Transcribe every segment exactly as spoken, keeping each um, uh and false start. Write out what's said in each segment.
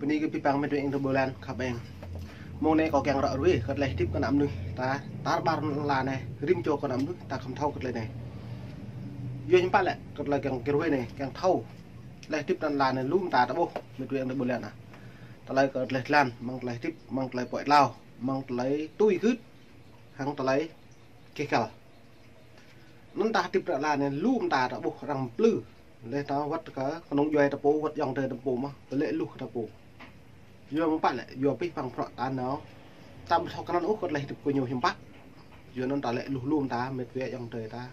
Anai kơ abih bang met wa ayŏng adơi ƀôn lan khăp eng. Mông anai kâo kiăng ră ruai kơ tơlơi hơdip kơ ană mơnuih ta, tar ƀar lŏn ala anai, rĭm čô kơ ană mơnuih ta khŏm thâo kơ tơlơi anai. Yua hiư̆m pă lĕ kơ tơlơi kiăng kơ ruai anai, kiăng thâo tơlơi hơdip lŏn ala anai lu mơta ta ƀuh met wa ayŏng adơi ƀôn lan ah. Tơlơi kơ tơlơi jơlan, mơ̆ng tơlơi hơdip, mơ̆ng tơlơi pơ̆k tlao, mơ̆ng tơlơi tui gưt, hăng tơlơi keh kăl. Anŭn ta hơdip lŏn ala anai lu mơta ta ƀuh arăng plư. Lĕ ta wơ̆t kơ kơnung djuai ta pô, wơ̆t ayŏng adơi ta pô mơ̆n, tơlơi luh ta pô. Yua mơ̆ng pă lĕ, yua abih bang bruă ta nao, ta ƀu thâo krăn ôh kơ tơlơi hơdip kơ ñu hiư̆m pă. Yua anŭn tơlơi luh lu mơta met wa ayŏng adơi ta.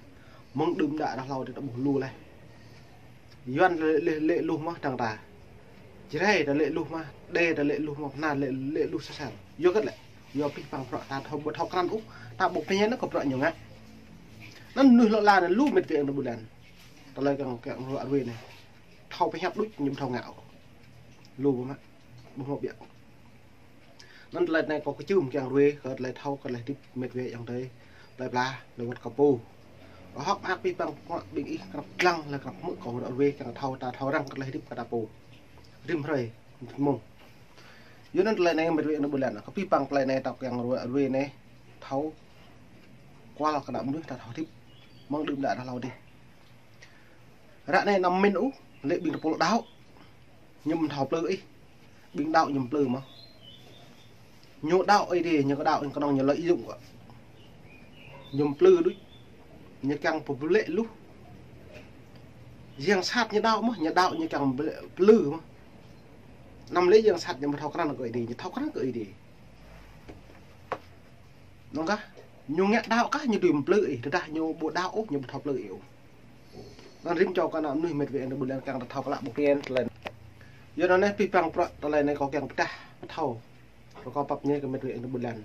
Mơ̆ng đưm đă ră hlâo ta ƀuh lu laih. Yuan lĕ, lĕ, lĕ luh mơ̆n dăng ta. Jrai ta lĕ luh mơ̆n, Đê ta lĕ luh mơ̆n, Bơhnar lĕ, lĕ luh sa sel. Yua hơget lĕ? Yua abih bang bruă ta thâo, ƀu thâo krăn ôh, ta ƀu pơñen kơ bruă ñu ngă. Anŭn mơnuih lŏn ala anai lu met wa ayŏng adơi ƀôn lan. Tơlơi kiăng, kiăng ră ruai anai. Thâo pơhiăp đôč ñu ƀu thâo ngă ôh. Lu mơ̆n, ƀu hmâo ƀiă. Anŭn tơlơi anai kâo kơčưm kiăng ruai kơ tơlơi thâo kơ tơlơi hơdip met wa ayŏng adơi plơi pla lĕ wơ̆t kơ pô. Kâo hơ̆k mơak abih bang bruă ƀing ih krăp lăng lĕ krăp hmư̆ kâo ră ruai kiăng thâo ta thâo răng kơ tơlơi hơdip kơ ta pô. Rĭm hrơi mơ̆ng. Yua anŭn tơlơi anai met wa ayŏng adơi ƀôn lan, kơ abih bang tơlơi anai ta kiăng ră ruai anai thâo kual kơ ană mơnuih ta thâo hơdip mơ̆ng đưm đă ră hlâo dih. Ră anai anăm min ôh, lĕ ƀing tơpul đaŏ. Ñu ƀu thâo plư ih. Ƀing đaŏ ñu ƀu plư mơ̆n. Ñu đaŏ Ơi Adai, ñu kơ đaŏ kơnơ̆ng ñu lợi dụng kơ. Ñu ƀu plư đôč. Ñu kiăng pơblĕ luh. Yang sat ñu đaŏ mơ̆n, ñu đaŏ ñu kiăng blĕ-, plư mơ̆n. Anăm lĕ yang sat ñu ƀu thâo krăn kơ Ơi Adai, ñu thâo krăn kơ Ơi Adai. Anŭn kah, ñu ngă đaŏ kah ñu dưi plư ih, tơdah ñu ƀu đaŏ ôh, ñu ƀu thâo plư ih ôh. Anŭn rĭm čô kơ ană mơnuih met wa ayŏng adơi ƀôn lan kiăng ta thâo klă ƀu pơñen tơlơi. Yua anŭn anai abih bang bruă tơlơi anai kâo kiăng pơdah, pơthâo. Rơkâo pap ñe kơ met wa ayŏng adơi ƀôn lan.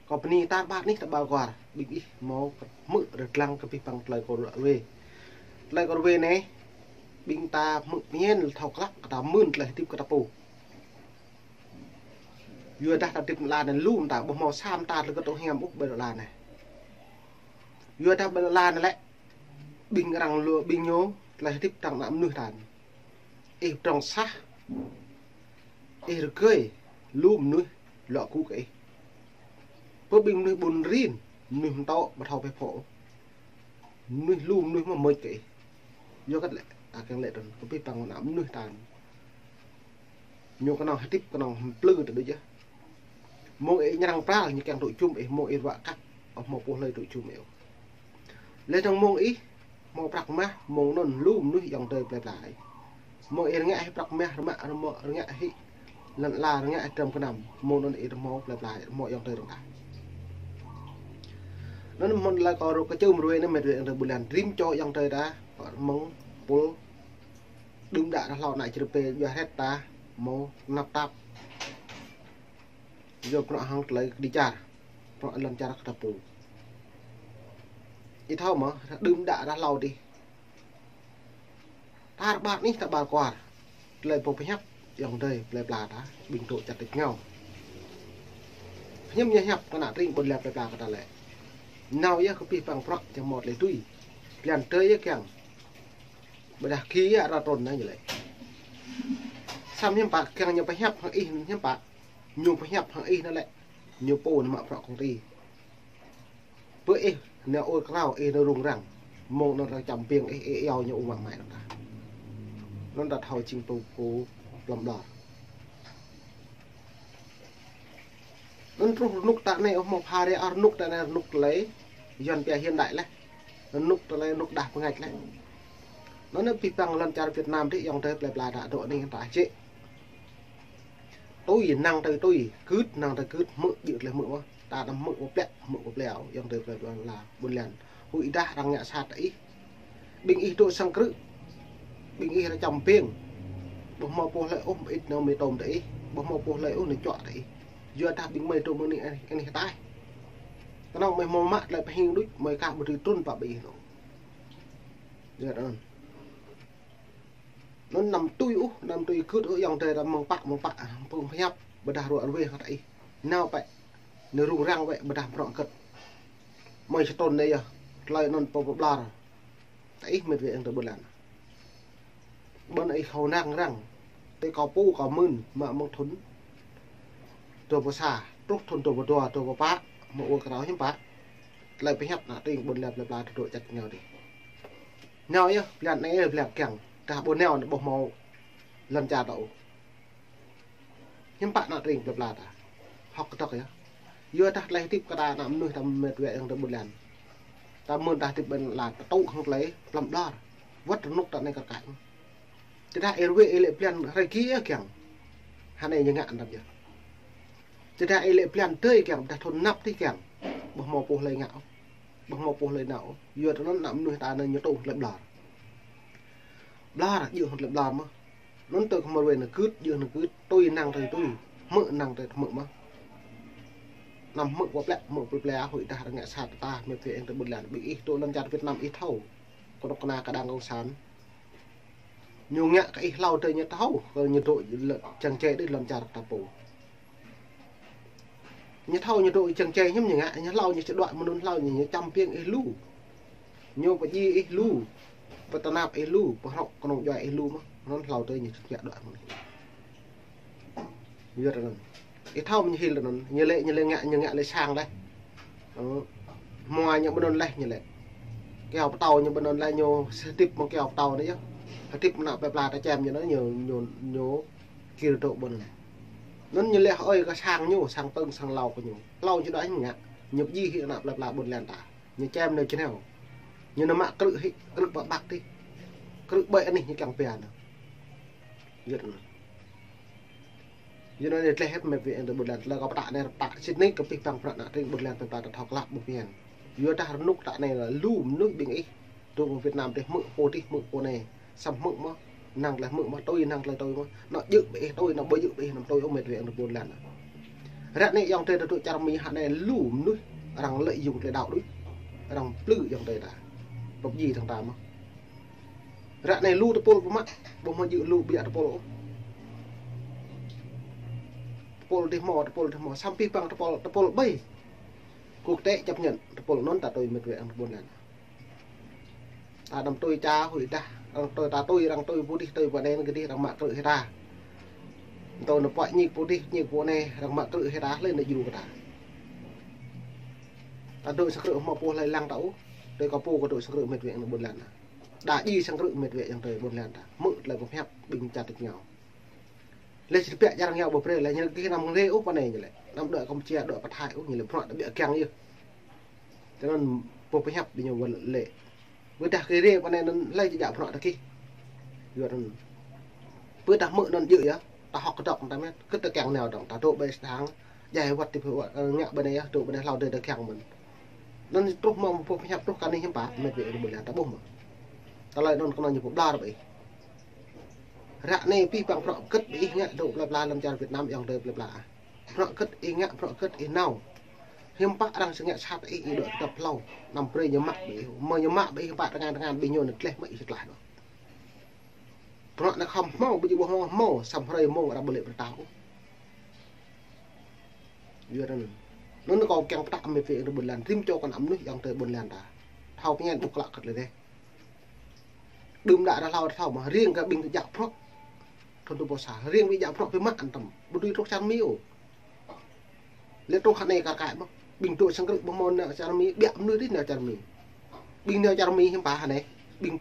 Kâo bơni tar ƀar anih ta ƀar kuar, ƀing ih hmâo hmư̆ rơdlăng kơ abih bang tơlơi kâo ră ruai. Tơlơi kâo ruai anai, ƀing ta hmư̆ pơñen thâo klă kơ ta mơ̆n tơlơi hơdip kơ ta pô. Yua dah ta hơdip lŏn ala anai lu mơta, ƀu hmâo sa mơta tơlơi kơ tŏ hiam ƀơi lŏn ala anai. Yua dah ƀơi lŏn ala anai lĕ, ƀing arăng lu, ƀing ñu, tơlơi hơdip tơdang ană mơnuih ta. Ih pơdrŏng sah, ih rơgơi, lu mơnuih lŏ gŭ kơ ih. Pơ ƀing mơnuih ƀun rin, mơnuih mơtŏ ƀu thâo pĕ phŏ. Mơnuih lu mơnuih mơ̆ mơ̆ kơ ih. Yua hơget lĕ, ta kiăng lĕ tơ̆n, kơ abih bang ană mơnuih ta. Ñu kơnơ̆ng hơdip kơnơ̆ng plư tơ đôč yơh. Mông ih ñrăng pral ñu kiăng tŭ jum ih, mông ih ruă kăk, ƀu hmâo pô hlơi tŭ jum ih. Lĕ tơdang mông ih hmâo prăk mah, mông anŭn lu mơnuih ayŏng adơi plơi pla ih. Mông ih rơngiă hĭ prăk mah, rơmă, rơmă, rơngiă hĭ lŏn ala, rơngiă hĭ dram gơnam, mông anŭn ih hmâo plơi pla, hmâo ayŏng adơi dơ̆ng đah. Anŭn mơ̆n tơlơi kâo rơkâo kơčưm ruai anai met wa ayŏng adơi ƀôn lan, rĭm čô ayŏng adơi ta, mơ̆ng pul đưm đă ră hlâo ană čơrơpê djuai hrĕt ta, hmâo tơnap tap. Yua bruă hăng tơlơi kơđi čar, bruă lŏn čar kơ ta pô. Ih thâo mơ̆, đưm đă ră hlâo dih. Tar ƀar anih ta ƀar kuar. Tơlơi pô pơhiăp, ayŏng adơi, plơi pla ta, ƀing dŏ čar tač rơngiao. Hiư̆m ñu hiăp kơ ană tring ƀôn lan plơi pla kơ ta lĕ. Nao yơh kơ abih bang bruă čang hmâo tơlơi tui. Blan tơi yơh kiăng. Ƀôdah ki yơh ară trôn anai ñu lĕ. Samơ̆ hiư̆m pă kiăng ñu pơhiăp hăng ih hiư̆m pă. Ñu pơhiăp hăng ih anŭn lĕ, ñu pô anŭn mă bruă công ty. Pơ ih, nao ur krao, ih nao rŭng răng. Mông anŭn arăng čăm ƀing ih, ih iâu ñu ur mă mai anŭn ta. Anŭn ta thâo jing pô, pô plŏm ƀlŏr. Anŭn truh rơnŭk ta anai, ôh, hmâo pha rê, ah, rơnŭk ta anai, rơnŭk tơlơi Yuan pia hiện đại laih. Rơnŭk tơlơi rơnŭk đah pơngač laih. Anŭn abih bang lŏn čar Việt Nam dih, ayŏng adơi plơi pla ta dŏ anai ta čĕ. Tui năng tui tui, gưt năng tui gưt, hmư̆ djơ̆ tơlơi hmư̆ mơ̆n. Ta anăm hmư̆ pơplĕ, hmư̆ pơplĕ, ayŏng adơi plơi pla ƀôn lan. Huĭ dah arăng ngă sat tơ ih. Ƀing ih dŏ sang krư̆. Ƀing ih arăng čăm ƀing. Ƀu hmâo pô hlơi ôh, ƀu ĭt nao mơ̆ tôm tơ ih. Ƀu hmâo pô hlơi ôh nao čuă tơ ih. Yua dah ƀing mơi dŏ mơ̆ng anih, anih hơtai. Kơnơ̆ng mơi hmâo mă tơlơi pơhing đôč, mơi kah ƀu dưi trŭn pă ƀing ih ôh. Yua anŭn. Anŭn anăm tui ôh, anăm tui gưt ôh, ayŏng adơi ta mơ̆ng pă, mơ̆ng pă, pơhiăp, ƀôdah ră ruai hăng ta ih. Nao pĕ, nao rŭng răng wĕ, ƀôdah bruă hơget. Mơi sa trôn anai yơh, tơlơi anŭn pô pơƀlŏr. Ta ih met wa ayŏng adơi ƀôn lan. Ƀôn ih khâu năng răng. Tơ kâo pô kâo mưn, mă mơ̆ng thŭn dua rơbâo sa, truh thŭn dua rơbâo dua, dua rơbâo pă, mă ur krao hiư̆m pă. Tơlơi pơhiăp ană tring ƀôn lan plơi pla tơdruă čăt ngao dih. Nao yơh, blan anai yơh, blan kiăng. Tah ƀu nao, ƀu hmâo lŏn čar ta ôh. Hiư̆m pă ană tring plơi pla ta. Hơ̆k kơdơ̆k yơh. Yua dah tơlơi hơdip kơ ta ană mơnuih ta met wa ayŏng adơi ƀôn lan. Ta mưn ta hơdip ƀơi lŏn ta tŭ hăng tơlơi plăm ƀlŏr. Wơ̆t rơnŭk ta anai kar kaĭ. Tơdah ih ruai ih lĕ blan hrơi ki yơh kiăng. Hơnai ñu ngă anăm yơh. Tơdah ih lĕ blan tơi kiăng, dah thŭn anăp tih kiăng. Ƀu hmâo pô hlơi ngă ôh. Ƀu hmâo pô hlơi nao ôh. Yua tơ anŭn ană mơnuih ta anai ñu tŭ tơlơi ƀlŏr. Ƀlŏr, djơ̆ hăng tơlơi ƀlŏr mơ̆n. Anŭn tơ kơ mơ̆ ruai anai gưt, djơ̆ anai gưt, tui năng tơi tui, hmư̆ năng tơi hmư̆ mơ̆n. Anăm hmư̆ pơplĕ, hmư̆ pơplĕ, huĭ dah arăng ngă sat ta, met wa ayŏng adơi ƀôn lan, ƀing ih tŭ lŏn čar Việt Nam ih thâo. Kơnuk kơna kơđang cộng sản. Ñu ngă kơ ih hlâo tơi ñu thâo, kơ ñu dŏ lŏn čang čai đih lŏn čar ta pô. Ñu thâo ñu dŏ čang čai hiư̆m ñu ngă, ñu hlâo ñu čơđuaĭ mơ̆ng anŭn hlâo ñu, ñu čăm piêng ih lu. Ñu pơdjai ih lu, pơtơnap ih lu, pơhrŏk kơnung djuai ih lu mơ̆n, anŭn hlâo tơi ñu čơđuaĭ mơ̆ng ih. Yua tơ anŭn. Ih thâo mơ̆n ñu hil tơ anŭn, ñu lĕ, ñu lĕ ngă, ñu ngă lĕ sang laih. Ơ, hmua ñu ƀơi anŭn laih ñu lĕ. Kyâo pơtâo ñu ƀơi anŭn laih ñu hơdip mơ̆ng kyâo pơtâo anai yơh. Hơdip ană plơi pla ta čem ñu anai ñu, ñu, ñu kir dŏ ƀơi anŭn. Anŭn ñu lĕ hơi kơ sang ñu, sang tơ̆ng, sang hlâo kơ ñu. Hlâo ñu đuaĭ hiư̆m ngă, ñu pơdjai hĭ ană plơi pla ƀôn lan ta. Ñu čem nao čơnao. Ñu nao mă krư̆ hĭ, krư̆ ƀă ƀăk tih. Krư̆ ƀơi anih ñu kiăng pia nao. Yua anŭn. Yua anŭn tơlơi hơdip met wa ayŏng adơi ƀôn lan, tơlơi kâo pơtă anai pơtă sĭt nik kơ pih păng prăk ană tring ƀôn lan plơi pla ta thâo klă ƀu phiăn. Yua dah rơnŭk ta anai lu mơnuih ƀing ih. Dŏ pơ Việt Nam tih hmư̆ pô tih hmư̆ pô anai. Săm hmư̆ mơ̆n, năng tơlơi hmư̆ mơ̆n, tui năng tơlơi tui mơ̆n. Anŏ djơ̆ ƀing ih tui, anŏ ƀu djơ̆ ƀing ih anăm tui ôh met wa ayŏng adơi ƀôn lan. Ră anai ayŏng adơi ta dŏ čar Mi hă anai lu mơnuih arăng lợi dụng tơlơi đaŏ đôč. Arăng plư ayŏng adơi ta. Pơdjai tơ̆ng ta mơ̆n. Ră anai lu tơpul pơmă, ƀu hmâo djơ̆ lu biă tơpul ôh. Tơpul dih hmâo, tơpul dih hmâo, săm pih păng tơpul, tơpul ƀai. Quốc tế chấp nhận, tơpul anŭn ta tui met wa ayŏng adơi ƀôn lan. Ta anăm tui ča huĭ dah, arăng tui ta tui, arăng tui pô dih, tui pô anai, kơ dih arăng mă krư̆ hĭ ta. Tui nao pơñik pô dih, ñik pô anai, arăng mă krư̆ hĭ ta, hlơi nao djru kơ ta. Ta dŏ sang krư̆ hmâo pô hlơi lăng ta ôh, tui kâo pô kâo dŏ sang krư̆ met wa ayŏng adơi ƀôn lan. Đa djai sang krư̆ met wa ayŏng adơi ƀôn lan ta. Hmư̆ tơlơi pơhiăp ƀing čar tač ngao. Lĕ či tơbiă čar ngao ƀu brơi, lĕ ñu lĕ gih anăm rê ôh pơ anai ñu lĕ. Anăm dŏ Kampuchia, dŏ pơ Thái ôh, ñu lĕ bruă tơbiă kiăng yơh. Tơ anŭn pô pơhiăp ƀing ñu wơ̆t lĕ. Ƀôdah gih rê pơ anai anŭn hlơi či djă bruă tơ gih. Yua anŭn. Ƀôdah hmư̆ anŭn djơ̆ yơh, ta hơ̆k kơdơ̆k ta met, kơ ta kiăng nao dơ̆ng, ta dŏ ƀơi sang, djai wơ̆t tih pơ wơ̆t, ơ, ngă ƀơi anai yơh, dŏ ƀơi anai hlâo dơi ta kiăng mơ̆n. Anŭn truh mơ̆ng pô pơhiăp truh kơ anai hiư̆m pă, met wa ayŏng adơi ƀôn lan ta ƀuh mơ̆n. Tơlơi anŭn kơnơ̆ng ñu pơƀlŏr ƀing ih. Ră anai pih păng prăk gĕt ƀing ih ngă dŏ plơi pla lŏn čar Việt Nam ayŏng adơi plơi pla. Prăk gĕt ih ngă, prăk gĕt ih nao. Hiư̆m pă arăng či ngă sat ih, ih dŏ tơdăp hlâo. Anăm brơi ñu mă ƀing ih. Mơ̆ ñu mă ƀing ih hiư̆m pă tơngan tơngan ƀing ñu anŭn tơleh mă ih tơtlaih dŏ. Prăk anai khŏm hmâo, ƀu djơ̆ ƀu hmâo, hmâo, săm hrơi mông arăng ƀu lĕ pơtao. Yua anŭn. Anŭn kâo kiăng pơtă met wa ayŏng adơi ƀôn lan, rĭm čô kơ ană mơnuih ayŏng adơi ƀôn lan ta. Thâo pơñen ƀu klă kơ̆t lĕ dêh. Đưm đă ră hlâo thâo mơ̆n, riêng kơ ƀing djă prăk. Thŭn dua rơbâo sa, riêng ƀing djă prăk pơmă anăm tăm. Ƀu dưi truh čar Mi ôh. Lĕ truh hă anai kar kaĭ mơ̆n. Ƀing dŏ sang krư̆ ƀu hmâo nao čar Mi, biă mơnuih dih nao čar Mi. Ƀing nao čar Mi hiư̆m pă hă anai. Ƀing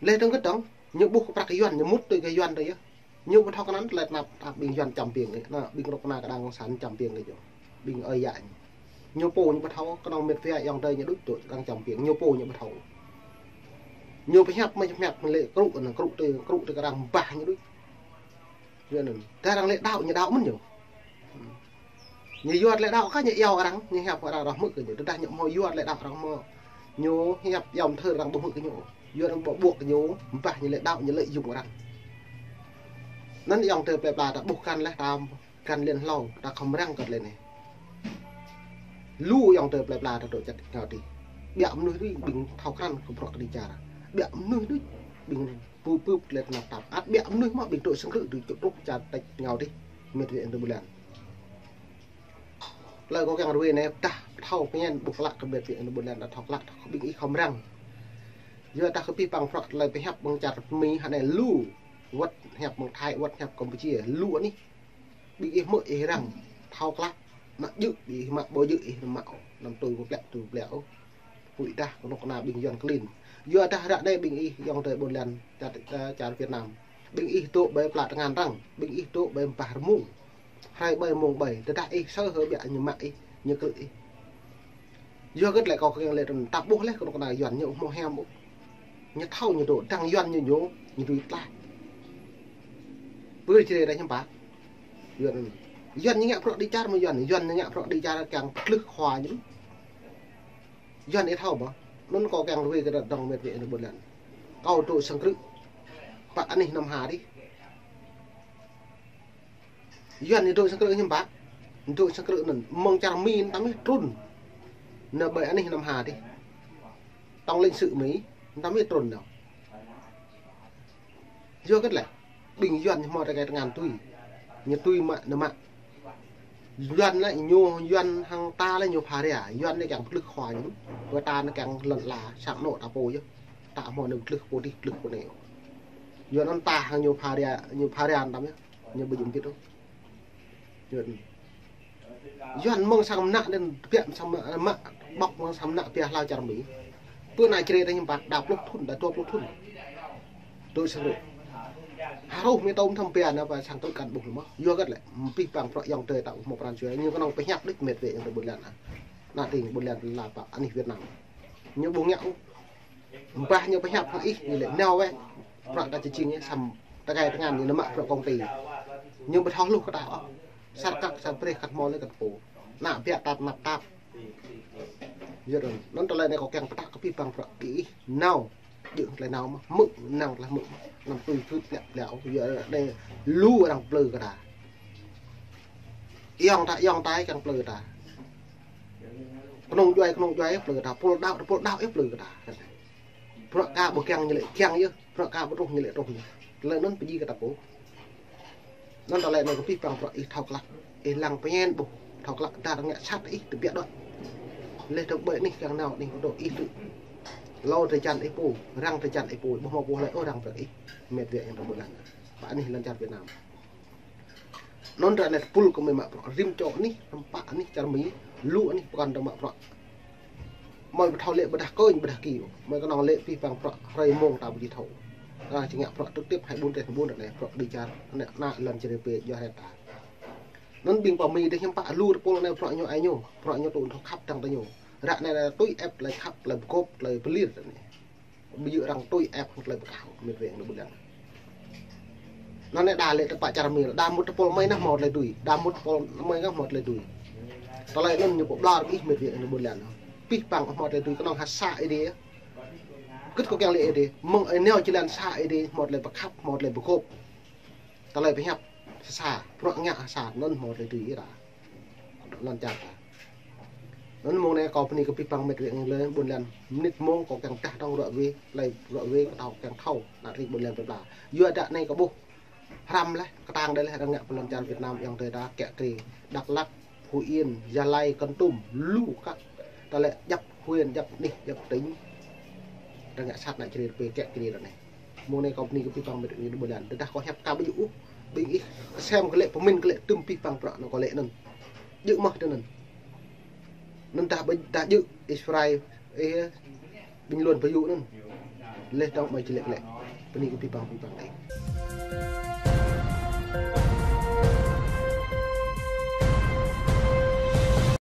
lĕ dơ̆ng kơdơ̆ng, ñu ƀuh kơ prăk kơ Yuan, ñu mŭt tui kơ Yuan tơ yơh. Ñu ƀu thâo kơ anŭn tơlơi tơnap tap ƀing Yuan čăm piêng anai. Anŭn ƀing kơnuk kơna kơđang cộng sản čăm piêng anai yơh. Ƀing ơi yă ñu. Ñu pô ñu ƀu thâo, kơnơ̆ng met wa ayŏng adơi ñu đôč dŏ kơđang čăm piêng. Ñu pô ñu ƀu thâo. Ñu pơhiăp mă pơhiăp lĕ krŭ anŭn krŭ tơ, krŭ tơ kơđang bah ñu đôč. Yua anŭn. Tơdah arăng lĕ đaŏ ñu đaŏ mơ̆n ñu. Ñu yua tơlơi đaŏ kơ ñu iâu arăng, ñu hiăp arăng rŏh hmư̆ kơ ñu. Tơdah ñu hmâo yua tơlơi đaŏ arăng hmâo. Ñu hiăp iâu mơthơr arăng ƀu hmư̆ kơ ñu. Yua arăng ƀu ƀuăk kơ ñu, bah ñu lĕ đaŏ ñu lợi dụng arăng. Anŭn ayŏng adơi plơi pla ta ƀuh kăn leh ta kăn lĕn hlâo, ta khŏm răng kơ̆t lĕ anai. Lu ayŏng adơi plơi pla ta dŏ čăt ngao dih. Biă mơnuih dih ƀing thâo krăn kơ prăk kơ dih čar. Biă mơnuih dih ƀing pơpưp tơlơi tơnap tap. Ăt biă mơnuih mơ̆ ƀing dŏ sang krư̆ dih čŭt truh čar tač ngao dih. Met wa ayŏng adơi ƀôn lan. Tơlơi kâo kiăng ruai anai, dah thâo pơñen ƀu klă kơ met wa ayŏng adơi ƀôn lan, dah thâo klă, dah kơ ƀing ih khŏm răng. Yua dah kơ pih păng prăk tơlơi pơhiăp ƀing čar Mi hă anai lu. Wơ̆t hiăp mơ̆ng Thái, wơ̆t hiăp Campuchia, lu anih. Ƀing ih hmư̆ ih răng, thâo klă, mă djơ̆ ƀing ih mă, ƀu djơ̆ ih mă, năm tui pơplĕ, tui pơplĕ ôh. Pui dah kơnuk kơna ƀing Yuan klin. Yua dah ră anai ƀing ih ayŏng adơi ƀôn lan čar, čar Việt Nam. Ƀing ih dŏ ƀơi pla tơngan arăng, ƀing ih dŏ ƀơi ƀah rơmung. Hrơi ƀơi mông ƀơi, tơdah ih sơ hơ biă ñu mă ih, ñu krư̆ ih. Yua hơget lĕ kâo kiăng lĕ tơm ta ƀuh leh kơnuk kơna Yuan ñu ƀu hmâo hiam ôh. Ñu thâo ñu dŏ, dăng Yuan ñu ñu, ñu tui tlah. Pơ Jrai dah hiư̆m pă. Yuan, Yuan ñu ngă bruă đi čar mơ̆ Yuan, Yuan ñu ngă bruă đi čar kiăng pơtlưh khua ñu. Yuan ih thâo mơ̆. Anŭn kâo kiăng lui kơ dŏng met wa ƀôn lan. Kâo dŏ sang krư̆. Pă anih năm ha dih. Yuan ñu dŏ sang krư̆ hiư̆m pă. Dŏ sang krư̆ anŭn mơ̆ng čar Mi tam ih trŭn. Nao ƀơi anih năm ha dih. Tổng lãnh sự Mi tam ih trŭn nao. Yua hơget lĕ. Ƀing Yuan ñu hmâo tơkai tơngan tui. Ñu tui mă, ñu mă. Yuan lĕ ñu, Yuan hăng ta lĕ ñu pha ria. Yuan lĕ kiăng pơtlưh khua ñu. Kơ ta lĕ kiăng lŏn ala, sang anŏ ta pô yơh. Ta hmâo nao pơtlưh pô dih, pơtlưh pô anai. Yuan anŭn ta hăng ñu pha ria, ñu pha ria tam yơh. Ñu ƀu jum jit ôh. Yuan. Yuan mơ̆ng sang mơnă anŭn biă sang mơnă, mă ƀŏk mơ̆ng sang mơnă biă hlâo čar Mi. Pơ anai Jrai dah hiư̆m pă, đa pluh thŭn, đa dua pluh thŭn. Dŏ sang krư̆. Harus mi tôm tham pia nao pơ sang krư̆ kăn ƀuh mơ̆. Yua hơget lĕ, pih pang bruă ayŏng adơi ta ƀu hmâo pran jua. Ñu kơnơ̆ng pơhiăp đôč met wa ayŏng adơi ƀôn lan. Ană tring ƀôn lan la pă anih Việt Nam. Ñu ƀu ngă ôh. Ƀah ñu pơhiăp hăng ih, ñu lĕ nao wĕ. Bruă ta či jing ñu, samơ̆ tơkai tơngan ñu nao mă bruă công ty. Ñu ƀu thâo hluh kơ ta ôh. Sat kăk, sat brơi, kăt hmâo lĕ kăt pô. Ană biă tat, măt tat. Yua anŭn, anŭn tơlơi anai kâo kiăng pơtă kơ pih pang bruă ƀing ih nao. Djơ̆ tơlơi nao mơ̆, hmư̆ năng tơlơi hmư̆ mơ̆. Năm tui gưt lĕ plĕ ôh, yua anai lu arăng plư kơ ta. Ayŏng ta, ayŏng ta kiăng plư kơ ta. Kơnung djuai, kơnung djuai plư kơ ta. Pôl đaŏ, pôl đaŏ ih plư kơ ta. Bruă ka ƀu kiăng ñu lĕ kiăng yơh, bruă ka ƀu truh ñu lĕ truh yơh. Tơlơi anŭn pơjing kơ ta pô. Anŭn tơlơi anai kơ pih pang bruă ih thâo klă. Ih lăng pơñen ƀuh, thâo klă dar ngă sat ih tơbiă đuaĭ. Leh dŏ ƀơi anih kiăng nao anih kơ dŏ ih tŭ. Lâo tơjăn ih pô, răng tơjăn ih pô, ƀu hmâo pô hlơi ôh răng brơi ih. Met wa ayŏng adơi ƀôn lan. Pă anih lŏn čar Việt Nam. Anŭn ră anai tơpul kơ mơi mă bruă rĭm čô anih, năm pă anih čar Mi, lu anih pơkŏn dơ̆ng mă bruă. Mơi ƀu thâo lĕ ƀôdah kơnh, ƀôdah ki. Mơi kơnơ̆ng lĕ pih pang bruă hrơi mông ta ƀu či thâo. Arăng či ngă bruă trực tiếp hai mươi bốn trên hai mươi bốn ră anai, bruă đi čar, anai ană lŏn Jrai pơ djuai hrĕt ta. Anŭn ƀing pơ Mi dih hiư̆m pă lu tơpul anai bruă ñu ai ñu, bruă ñu tŭ thâo khăp dăng tơ ñu. Ră anai tui ĕp tơlơi khăp, tơlơi pơgop, tơlơi pơlir ră anai. Ƀu djơ̆ arăng tui ĕp hăng tơlơi pơkah, met wa ayŏng adơi ƀôn lan. Anŭn anai đa lĕ tơpă čar Mi, đa mŭt tơpul mơi nah hmâo tơlơi tui, đa mŭt tơpul mơi nah hmâo tơlơi tui. Tơlơi anŭn ñu pơblor ih met wa ayŏng adơi ƀôn lan. Pih pang hmâo tơlơi tui kơnơ̆ng hă sa Ơi Adai. Gưt kơ kiăng lĕ Ơi Adai, mơ̆ng ơi nao jơlan sa Ơi Adai hmâo tơlơi pơkhăp, hmâo tơlơi pơgop. Tơlơi pơhiăp sa sa, bruă ngă sa sa, anŭn hmâo tơlơi tui ih ta. Lŏn čar ta. Anŭn mông anai kâo bơni kơ pih pang met wa ayŏng adơi ƀôn lan. Mơnit mông kâo kiăng dah tŏng ruă wê, tơlơi ruă wê kâo thâo kiăng thâo, ană tring ƀôn lan pơpla. Yua dah anai kâo ƀuh. Hrăm leh, kơtang đơi leh, arăng ngă pơ lŏn čar Việt Nam ayŏng adơi ta kiă kriê. Dak Lak, Phú Yên, Gia Lai, Kon Tum, lu kăk. Tơlơi djăp huyện, djăp anih, djăp tỉnh. Arăng ngă sat ană Jrai pơ kiă kriê ră anai. Mông anai kâo bơni kơ pih pang met wa ayŏng adơi ƀôn lan. Tơdah kâo hiăp ka ƀu djơ̆ ôh. Ƀing ih kơsem kơ lĕ, pơmĭn kơ lĕ, tơm pih pang bruă anŭn kâo lĕ anŭn. Djơ̆ mơ̆ tơ anŭn. Anŭn dah ƀu, dah djơ̆, ih subscribe, ih bình luận ƀu djơ̆ anŭn. Leh dŏng mơi či lĕ lĕ. Bơni kơ pih pang, pih pang đơi.